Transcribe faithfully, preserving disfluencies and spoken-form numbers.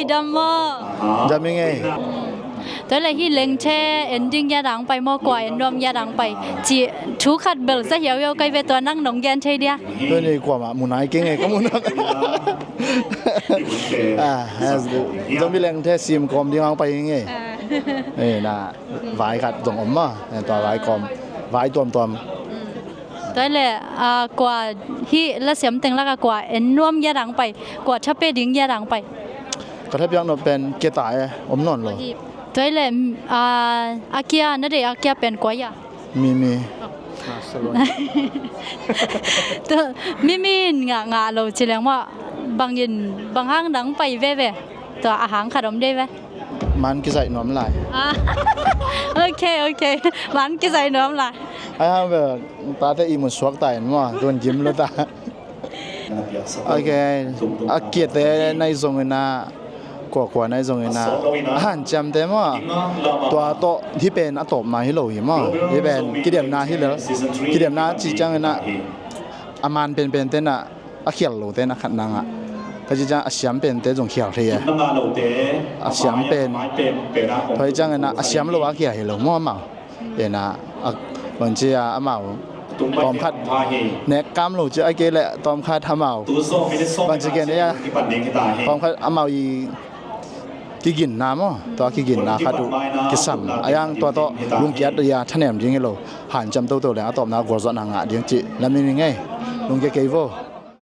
Dam maw? Dam ing ei. Tua le hih lengthe en ding ya dang pai maw, kua en nuam ya dang pai, ci thu khat bel za hiauhiau kai ve, tua nang nong gen thei dia. Tua ni kuamah mu nai keng ei, ka mu nak. Ah, zomi lengthe sim kawm ding ang pai ing ei. Eh, na vai khat zong om maw. Eh, tua vai kawm, vai tuamtuam. Tua le, ah, kua hih lasiam teng laka kua en nuam ya dang pai, kua thape ding ya dang pai? Ka thapiak nop pen keta e, om nawn lo. Tua le, ah, a kia, na deih a kia pen kua ya? Mimi. Tua, Mimi in ngah ngah lo ci leng maw, bangin, bang hang dang pai veve? Tua a hang khat om dei ve. Man kizaih nuam lai. Ah. Ok, ok. Man kizaih nuam lai. Ai hang ve, tate i mun suak ta in maw, tun gim lo ta. Ok. A kiate nai zong ina, kuakua nai zong ina, a hanciamte maw, tua tawh hih pen a tawpna hi lo hi maw. Hih pen kidemna hi lo. Kidemna ci ciang ina, a man penpente na, a khial lote na khat nang ah. Ka ci ciang a siam pente zong khial thei e. A siam pen. Tua hi ciang ina a siam lo a khial hi lo maw amau. Ina a bang ci a amau tawm khat nek kam lo ci a kei le tawm khat amau. Bang ci ken ia tawm khat amau i kiginna maw, tua kiginna khat uh kisam a, yang tua tawh lungkiat a thanem ding hi lo. Hanciam toto leng a tawpna gualzawhna ngah ding cih lamin ing ei. Lungkia kei vo.